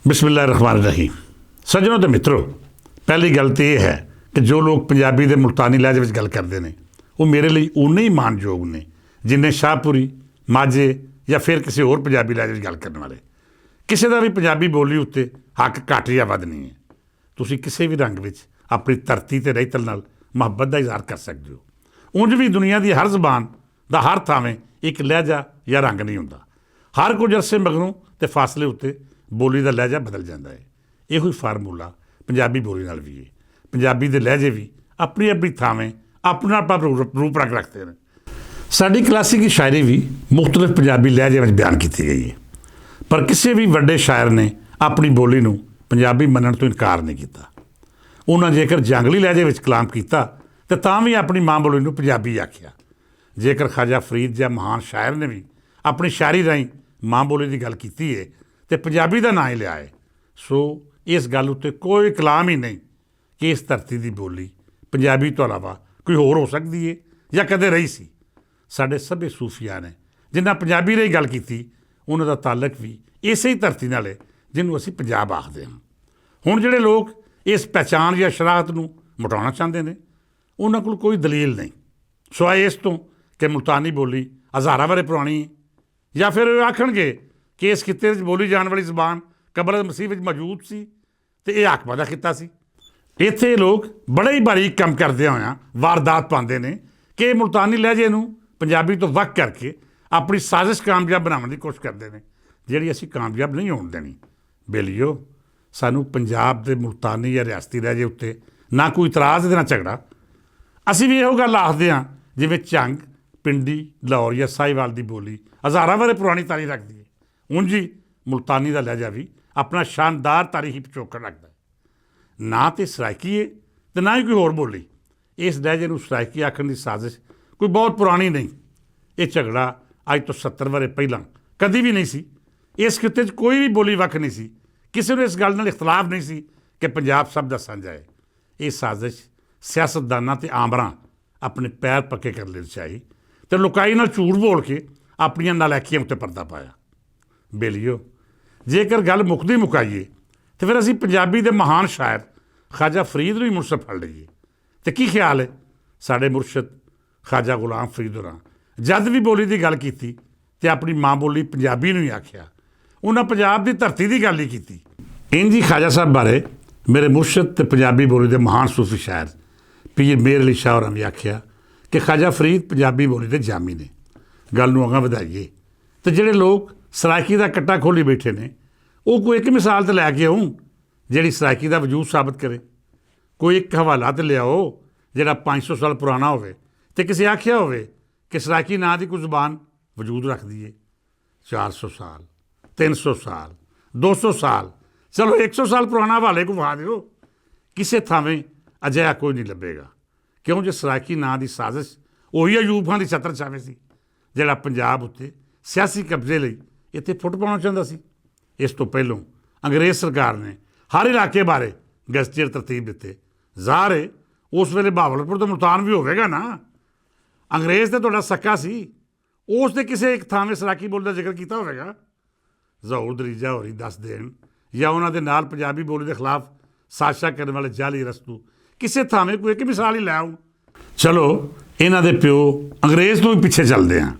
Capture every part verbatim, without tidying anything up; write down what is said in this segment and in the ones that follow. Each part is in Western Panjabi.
بسم اللہ الرحمن الرحیم۔ سجنوں تے متروں، پہلی گل تے ایہہ ہے کہ جو لوگ پنجابی دے ملتانی لہجے وچ گل کردے نیں، او میرے لئی اونے ہی مان جوگ نیں جنہیں شاہ پوری، ماجھے، یا فیر کسے ہور پنجابی لہجے وچ گل کرن والے۔ کسے دا وی پنجابی بولی اتے حق گھٹ یا ودھ نئیں ہے۔ تسی کسے وی رنگ وچ اپنی دھرتی تے رہتل نال محبت دا اظہار کر سکدے ہو۔ اونج وی دنیا دی ہر زبان دا ہر تھاویں اک لہجہ یا رنگ نئیں ہوندا۔ ہر کچھ عرصے مگروں تے فاصلے اتے بولی دا لہجہ بدل جاندا ہے۔ ایہو ہی فارمولا پنجابی بولی نال وی ہے۔ پنجابی دے لہجے وی اپنی اپنی تھاویں اپنا اپنا روپ رنگ رکھدے نیں۔ ساڈی کلاسیکی شاعری وی مختلف پنجابی لہجے وچ بیان کیتی گئی ہے، پر کسے وی وڈے شاعر نے اپنی بولی نوں پنجابی منن توں انکار نئیں کیتا۔ انہاں جیکر جنگلی لہجے وچ کلام کیتا، تے تاں وی اپنی ماں بولی نوں پنجابی آکھیا۔ جیکر خواجہ فرید جیہا مہان شاعر نے وی اپنی شاعری راہیں ماں بولی دی گل کیتی ہے، تے پنجابی دا ناں ہی لیا ہے، سو اس گل اتے کوئی کلام ہی نئیں کہ اس دھرتی دی بولی پنجابی توں علاوہ کوئی ہور ہو سکدی ہے یا کدے رہی سی۔ ساڈے سبھے صوفیاں نے جنہاں پنجابی راہیں گل کیتی، انہاں دا تعلق وی اسے ہی دھرتی نال ہے جنہوں اسی پنجاب آکھدے ہاں۔ ہن جیہڑے لوگ اس پہچان یا شراحت نوں مٹانا چاہندے نیں، انہاں کول کوئی دلیل نئیں سوائے اس توں کہ ملتانی بولی ہزاراں ورے پرانی ہے۔ یا فیر او آکھن گے کہ اس خطے وچ بولی جان والی زبان قبل مسیح وچ موجود سی، تے ایہہ حاکماں دا خطہ سی۔ ایتھے لوگ بڑا ہی باریک کم کردیاں ہویاں واردات پاندے نیں کہ ملتانی لہجے نوں پنجابی توں وکھ کر کے اپنی سازش کامیاب بناون دی کوشش کردے نیں، جیہڑی اسی کامیاب نئیں ہون دینی۔ بیلیو، سانوں پنجاب دے ملتانی یا ریاستی لہجے اتے نہ کوئی اعتراض تے نہ جھگڑا۔ اسی وی ایہو گل آکھدے ہاں، جیویں چنگ، پنڈی، لاہور یا ساہیوال دی بولی ہزاراں ورے پرانی تاریخ رکھدی ہے، اونجی ملتانی دا لہجہ وی اپنا شاندار تاریخی پچھوکڑ رکھدا ہے۔ نہ تے سرائیکی ہے، تے نہ ہی کوئی ہور بولی۔ اس لہجے نوں سرائیکی آکھن دی سازش کوئی بہت پرانی نئیں۔ ایہہ جھگڑا اج توں ستر ورے پہلاں کدی وی نئیں سی۔ اس خطے چ کوئی وی بولی وکھ نئیں سی۔ کسے نوں اس گل نال اختلاف نئیں سی کہ پنجاب سب دا سانجھا ہے۔ ایہہ سازش سیاستداناں تے آمراں اپنے پیر پکے کر لے چاہی، تے لوکائی نال جھوٹ بول کے اپنیاں نالائکیاں اتے پردہ پایا۔ بیلیو، جیکر گل مکدی مکائیے، تے فیر اسی پنجابی دے مہان شاعر خواجہ فرید نوں ہی منصف پھڑ لئیے۔ تے کی خیال ہے؟ ساڈے مرشد خواجہ غلام فرید ہوراں جد وی بولی دی گل کیتی، تے اپنی ماں بولی پنجابی نوں ہی آکھیا۔ انہاں پنجاب دی دھرتی دی گل ہی کیتی۔ انجی خواجہ صاحب بارے میرے مرشد تے پنجابی بولی دے مہان صوفی شاعر پیر میر علی شاہ ہوراں وی آکھیا کہ خواجہ فرید پنجابی بولی دے جامی نے۔ گل نوں اگاں ودھائیے، تے جیہڑے لوگ سرائیکی دا کٹا کھولی بیٹھے نے، او کوئی اک مثال تے لے کے آؤں جیہڑی سرائیکی دا وجود ثابت کرے۔ کوئی اک حوالہ تے لیاؤ جیہڑا پنج سو سال پرانا ہووے، تے کسے آکھیا ہووے کہ سرائیکی ناں دی کوئی زبان وجود رکھدی ہے۔ چار سو سال، تین سو سال، دو سو سال، چلو اک سو سال پرانا حوالے کو وہا دیو۔ کسے تھاویں اجہا کوئی نہیں لبھے گا۔ کیوں جو سرائیکی ناں دی سازش اوہی ایوب خان دی چھتر چھاویں سی، جیہڑا پنجاب اتے سیاسی قبضے لئی اتھے پھٹ پانا چاہندا سی۔ اس توں پہلوں انگریز سرکار نے ہر علاقے بارے گزٹیئر ترتیب دتے۔ ظاہر ہے، اس ویلے بہاولپور تے ملتان وی ہووے گا نا۔ انگریز تے تہاڈا سکا سی، اس تے کسے اک تھاویں سراکی بول دا ذکر کیتا ہووے گا؟ ظہور دریجہ ہوری دس دین یا انہاں دے نال پنجابی بولی دے خلاف سازشاں کرن والے جعلی ارسطو کسے تھاویں کوئی اک مثال ہی لے آؤ۔ چلو، انہاں دے پیو انگریز توں وی پچھے چلدے ہاں،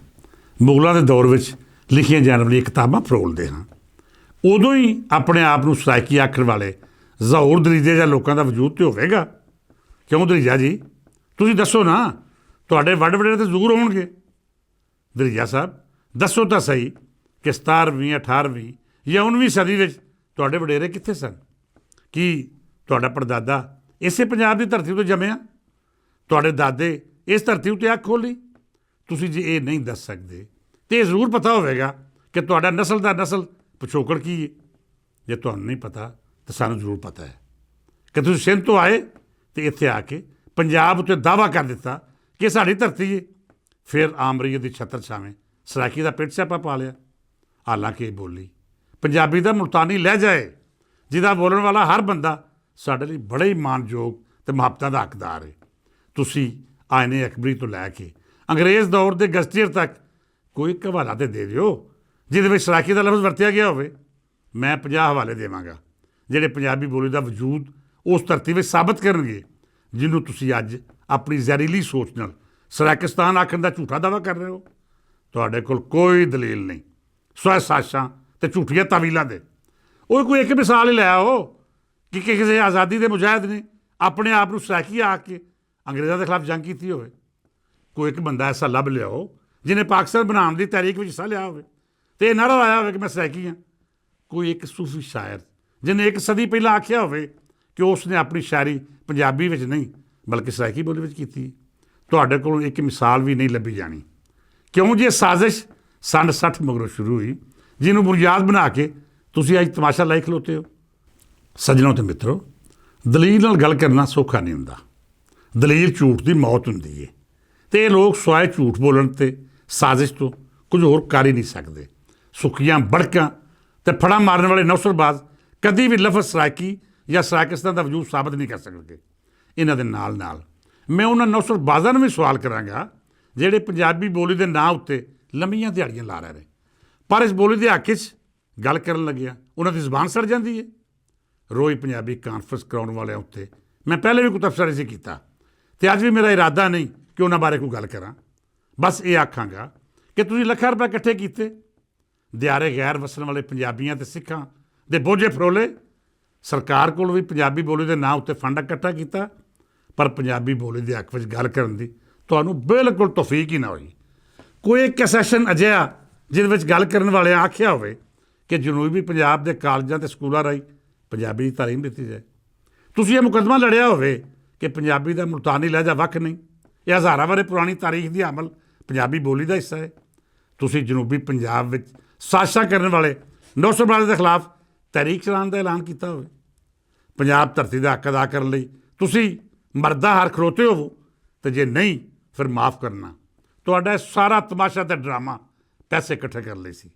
مغلاں دے دور وچ لکھیاں جان والیاں کتاباں پرولدے ہاں، ادوں ہی اپنے آپ نوں سرائیکی آکھن والے ظہور دریجے جا لوکاں دا وجود تے ہووے گا؟ کیوں دریجہ جی؟ تسی دسو نا، تہاڈے وڈ وڈیرے تے ضرور ہون گے۔ دریجہ صاحب، دسو تاں صحیح کہ ستارویں اٹھارویں یا انویں صدی وچ تہاڈے وڈیرے کتھے سن؟ کی تہاڈا پردادا اسے پنجاب دی دھرتی تے جمیا؟ تہاڈے دادے اس دھرتی تے اکھ کھولی؟ تسی جے ایہہ نہیں دس سکدے، تے ایہہ ضرور پتا ہووے گا کہ تہاڈا نسل دا نسل پچھوکڑ کی ہے۔ جے تہانوں نہیں پتا، تے سانوں ضرور پتا ہے کہ تسی سندھ توں آئے تے اتھے آ کے پنجاب اتے دعویٰ کر دتا کہ ساڈی دھرتی ہے۔ فیر آمریت دی چھتر چھاویں سرائیکی دا پیٹ سیاپا پا لیا۔ حالانکہ ایہہ بولی پنجابی دا ملتانی لہجہ ہے، جس دا بولن والا ہر بندہ ساڈے لئی بڑے ہی مان جوگ تے محبتاں دا حقدار ہے۔ تسی آئین اکبری توں لے کے انگریز دور دے گزٹیئر تک کوئی اک حوالہ تے دے دیو جس دے وچ سرائیکی دا لفظ ورتیا گیا ہووے۔ میں پنجاہ حوالے دیواں گا، جہڑے پنجابی بولی دا وجود اس دھرتی وچ ثابت کرنگے، جنوں تسی اج اپنی زہریلی سوچ نال سرائکستان آکھن دا جھوٹا دعویٰ کر رہے ہو۔ تہاڈے کول کوئی دلیل نہیں، سوائے سازشاں تے جھوٹیاں تعویلاں دے۔ او کوئی اک مثال ہی لے آؤ کہ کسے آزادی دے مجاہد نے اپنے آپ نوں سرائکی آکھ کے انگریزاں دے خلاف جنگ کیتی ہوئے۔ کوئی اک بندہ ایسا لب لیا ہو، جنہیں پاکستان بنان دی تحریک وچ حصہ لیا ہوئے تے نعرہ لایا ہوئے کہ میں سرائکی ہاں۔ کوئی اک صوفی شاعر، جنہیں اک صدی پہلا آکھیا ہوئے کہ اس نے اپنی شاعری پنجابی وچ نہیں، بلکہ سرائکی بولی وچ کیتی۔ تہاڈے کولوں اک مثال وی نہیں لبھی جانی۔ کیوں جے سازش سن سٹھ مگروں شروع ہوئی، جنہوں بنیاد بنا کے تسی اج تماشا لائی کھلوتے ہو؟ سجنوں تے مترو، دلیل نال گل کرنا سوکھا نہیں ہوندا۔ دلیل جھوٹ دی موت ہوندی ہے۔ تے ایہہ لوگ سوائے جھوٹ بولن تے سازش توں کچھ ہور کر ہی نہیں سکدے۔ سکھیاں بڑکاں تے پھڑا مارن والے نوسر باز کدی وی لفظ سرائکی یا سرائکستان دا وجود ثابت نہیں کر سکدے۔ انہاں دے نال نال میں انہاں نوسر بازاں نوں وی سوال کراں گا، جہڑے پنجابی بولی دے ناں اتے لمبیاں دیہاڑیاں لا رہے نے، پر اس بولی دے حق وچ گل کرن لگیا انہاں دی زبان سڑ جاندی ہے۔ روئی پنجابی کانفرنس کراؤن والے اتے میں پہلے وی کوئی تبصرہ نہیں سی کیتا، تے اج وی میرا ارادہ نہیں کہ انہاں بارے کوئی گل کراں۔ بس ایہہ آکھاں گا کہ تسی لکھاں روپے اکٹھے کیتے، دیارے غیر وسن والے پنجابیاں تے سکھاں دے بوجھے پھرولے۔ سرکار کول وی پنجابی بولی دے ناں اتے فنڈ اکٹھا کیتا، پر پنجابی بولی دے حق وچ گل کرن دی تہانوں بالکل توفیق ہی نہ ہوئی۔ کوئی اک سیشن اجہا جس وچ گل کرن والے آکھیا ہوئے کہ جنوبی پنجاب دے کالجاں تے سکولاں راہی پنجابی دی تعلیم دتی جائے۔ تسی ایہہ مقدمہ لڑیا ہوئے کہ پنجابی دا ملتانی لہجہ وکھ نہیں، ایہہ ہزاراں ورے پرانی تاریخ دی عمل پنجابی بولی دا حصہ ہے۔ تسی جنوبی پنجاب وچ سازشاں کرن والے نوسر باز دے خلاف تحریک چلان دا اعلان کیتا ہوئے۔ پنجاب دھرتی دا حق ادا کرن لئی تسی مردہ ہر کھلوتے ہوو، تے جے نہیں، پھر معاف کرنا۔ تہاڈا ایہہ سارا تماشا تے ڈرامہ پیسے اکٹھے کر لئی سی۔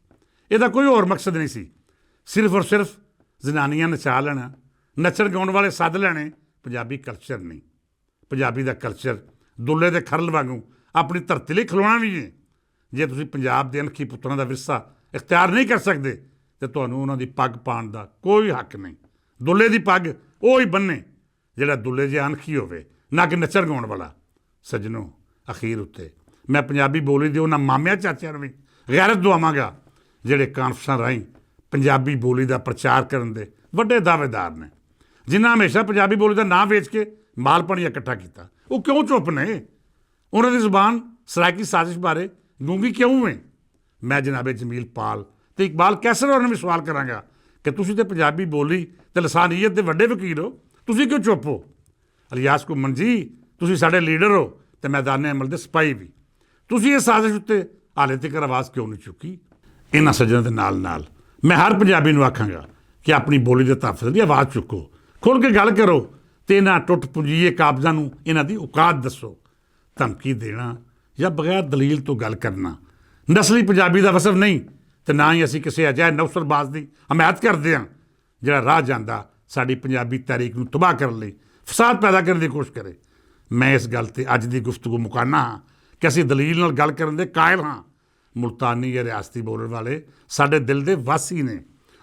ایہدا کوئی ہور مقصد نہیں سی۔ صرف اور صرف زنانیاں نچا لینا، نچن گاؤن والے سد لینے، پنجابی کلچر نہیں۔ پنجابی دا کلچر دلے دے کھرل وانگوں اپنی دھرتی لئی کھلونا وی ہے۔ جے تسی پنجاب دے انکھی پتراں دا ورثہ اختیار نہیں کر سکدے، تے تہانوں انہاں دی پگ پان دا کوئی حق نہیں۔ دلے دی پگ اوہی بننے جہڑا دلے جے انکھی ہووے، نہ کہ نچر گاؤن والا۔ سجنو، اخیر اتے میں پنجابی بولی دے انہاں مامیاں چاچیاں نوں وی غیرت دعاواں گا، جہڑے کانفرنساں راہیں پنجابی بولی دا پرچار کرن دے وڈے دعویدار نے، جنہاں ہمیشہ پنجابی بولی دا ناں ویچ کے مال پانی اکٹھا کیتا۔ وہ کیوں چپ نے؟ انہاں دی زبان سرائیکی سازش بارے گونگی کیوں ہے؟ میں جناب جمیل پال تے اقبال قیصر ہوراں نوں وی سوال کراں گا کہ تسی تے پنجابی بولی تے لسانیت دے وڈے وکیل ہو، تسی کیوں چپ ہو؟ الیاس کو منجی، تسی ساڈے لیڈر ہو تے میدان عمل دے سپاہی وی، تسی اس سازش اتے حالے تک آواز کیوں نہیں چکی؟ انہاں سجناں دے نال نال میں ہر پنجابی نوں آکھاں گا کہ اپنی بولی دے تحفظ لئی آواز چکو، کھل کے گل کرو تے انہاں ٹوٹ پنجیے قابضاں نوں انہاں دی اوقات دسو۔ دھمکی دینا یا بغیر دلیل تو گل کرنا نسلی پنجابی دا وصف نہیں، تے نہ ہی اسی کسے اجہے نوسر باز دی حمایت کردے ہاں، جڑا راہ جاندا ساڈی پنجابی تحریک نوں تباہ کرن لئی فساد پیدا کرن دی کوشش کرے۔ میں اس گل تے اج دی گفتگو مکانا ہاں کہ اسی دلیل نال گل کرن دے قائل ہاں۔ ملتانی یا ریاستی بولن والے ساڈے دل دے واسی نے،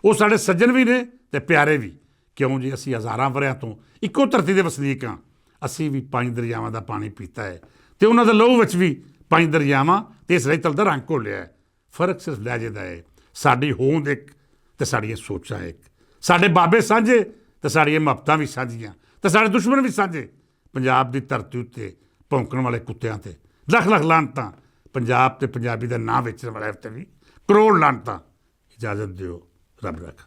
وہ ساڈے سجن وی نے تے پیارے وی۔ کیوں جی اسی ہزاراں وریاں توں اکو دھرتی دے وسنیک ہاں۔ اسی وی پنج دریاواں دا پانی پیتا ہے تے انہاں دے لہو وچ وی پنج دریاواں تے اس رہی تل دا رنگ گھولیا ہے۔ فرق صرف لہجے دا ہے۔ ساڈی ہوند ایک تے ساڈیاں سوچاں ایک، ساڈے بابے سانجھے تے ساڈیاں محبتاں وی سانجھیاں تے ساڈے دشمن وی سانجھے۔ پنجاب دی دھرتی اُتے بھونکن والے کتیاں تے لکھ لکھ لعنتاں، پنجاب تے پنجابی دا ناں ویچن والے تے وی کروڑ لعنتاں۔ اجازت دیو، رب رکھا۔